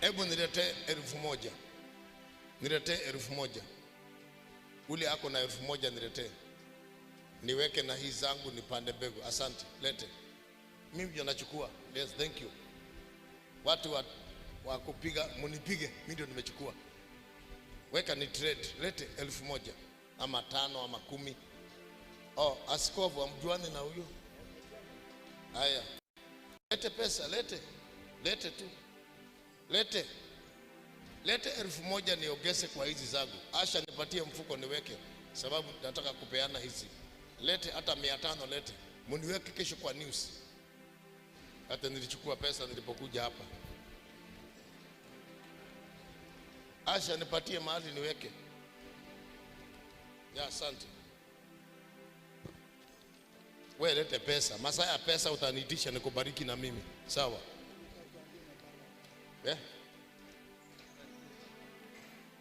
Hebu niletee 1,000. Niletee 1,000. Ule ako na 1,000 niletee. Niweke na hii zangu nipande mbegu. Asante, lete. Mimi ndio nachukua. Yes, thank you. Watu wa kupiga, munipige, mimi ndio nimechukua. Weka ni trade, lete 1,000 ama 5 ama 10. Oh, askofu amjuane na huyo. Haya. Lete pesa, lete. Lete tu. Lete. Lete 1,000 niongeze kwa hizi zangu. Asha nipatie mfuko niweke, sababu nataka kupeana hizi. Lete hata 500 lete. Muniweke kesho kwa news. Hata nilichukua pesa nilipokuja hapa. Asha nipatie mahali niweke. Ya, asante. Wewe lete pesa. Masaa ya pesa utaniitisha nikubariki na mimi. Sawa? Yeah?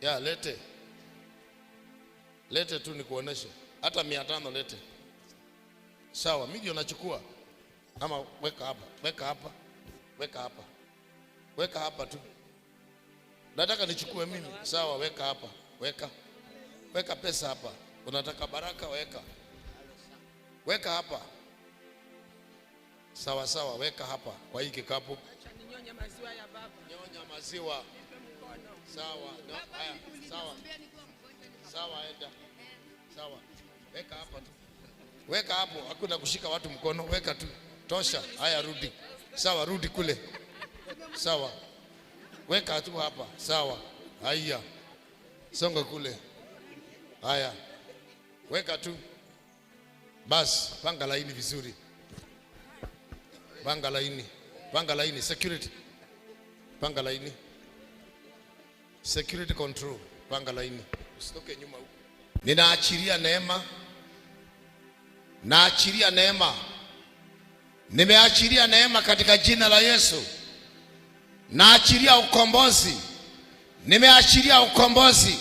Ya, lete. Lete tu nikuoneshe. Hata 500 lete. Sawa, mimi ndio nachukua. Ama weka hapa, weka hapa, weka hapa. Weka hapa tu. Nataka nichukue mimi. Sawa, weka hapa. Weka. Weka pesa hapa. Unataka baraka, weka. Weka hapa. Sawa sawa, weka hapa kwa hii kikapu. Acha ninyonye maziwa ya baba. Nyonya maziwa. Nipe mkono. Sawa. No, haya, sawa. Sawa, enda. Sawa. Weka hapa tu. Weka hapo, hakuna kushika watu mkono, weka tu. Tosha. Haya, rudi. Sawa, rudi kule. Sawa. Weka tu hapa. Sawa. Haya. Songa kule. Haya. Weka tu. Bas, panga laini vizuri. Panga laini. Panga laini security. Panga laini. Security control. Panga laini. Usitoke nyuma huko. Ninaachilia neema. Naachilia neema. Nimeachilia neema katika jina la Yesu. Naachilia ukombozi. Nimeachilia ukombozi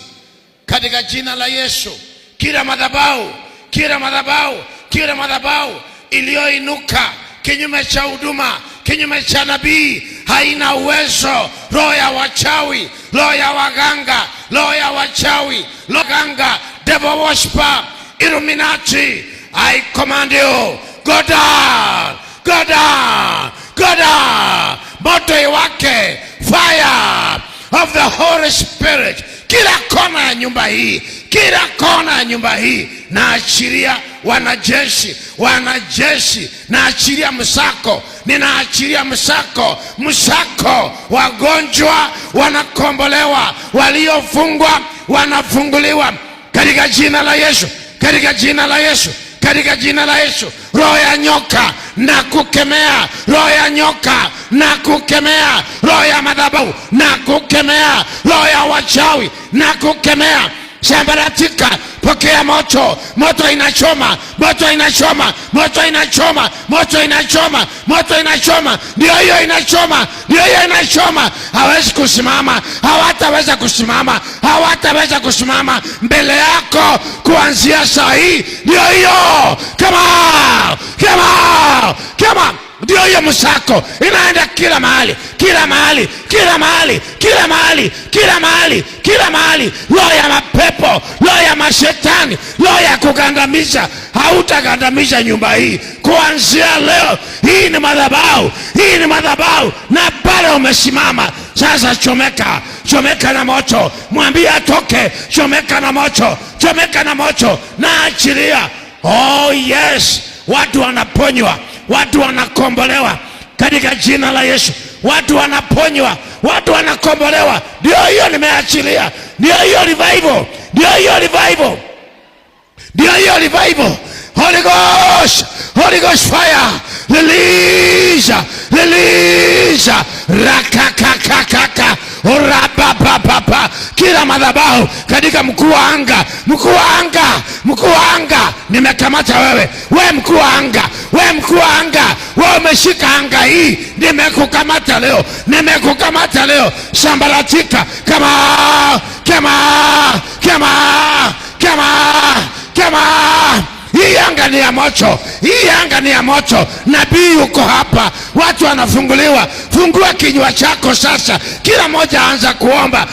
katika jina la Yesu. Kila madhabahu, kila madhabahu, kila madhabahu iliyoinuka kinyume cha huduma, kinyume cha nabii, haina uwezo. Roho ya wachawi, roho ya waganga, roho ya wachawi, roho ganga, devil worshiper, Illuminati, I command you, go down, go down, go down. Moto iwake, fire of the Holy Spirit. Kila kona ya nyumba hii, kila kona ya nyumba hii, naachilia wanajeshi, wanajeshi, naachilia msako, ninaachilia msako, msako. Wagonjwa wanakombolewa, waliofungwa wanafunguliwa katika jina la Yesu, katika jina la Yesu, katika jina la Yesu. Roho ya nyoka na kukemea, roho ya nyoka na kukemea, roho ya madhabahu na kukemea, roho ya wachawi na kukemea. Sambaratika, pokea moto. Moto inachoma, moto inachoma, moto inachoma, moto inachoma, moto inachoma. Ndio hiyo inachoma, ndio hiyo inachoma. Hawezi kusimama, hawataweza kusimama, hawataweza kusimama mbele yako kuanzia saa hii. Ndio hiyo, come on, come on, come on. Ndio hiyo msako inaenda kila mahali, kila mahali, kila mahali, kila mahali, kila mahali, kila mahali. Roho ya mapepo, roho ya mashetani, roho ya kugandamisha. Hautagandamisha nyumba hii kuanzia leo. Hii ni madhabahu, hii ni madhabahu, na pale umesimama sasa. Chomeka, chomeka na moto, mwambie atoke. Chomeka na moto, chomeka na moto, na achilia. Oh yes, watu wanaponywa, watu wanakombolewa katika jina la Yesu. Watu wanaponywa, watu wanakombolewa. Ndio hiyo nimeachilia, ndio hiyo revival, ndio hiyo revival, ndio hiyo revival. Holy Ghost, Holy Ghost fire, release, release, rakakakakaka, orabababa. Kila madhabahu katika mkuu wa anga, mkuu wa anga, mkuu wa anga, nimekamata wewe, we mkuu wa anga, we mkuu wa anga, we umeshika anga hii, nimekukamata leo, nimekukamata leo. Sambaratika, kama kama kama kama kama. Hii anga ni ya moto, hii anga ni ya moto. Nabii uko hapa, Watu wanafunguliwa. Fungua kinywa chako sasa, kila mmoja anza kuomba.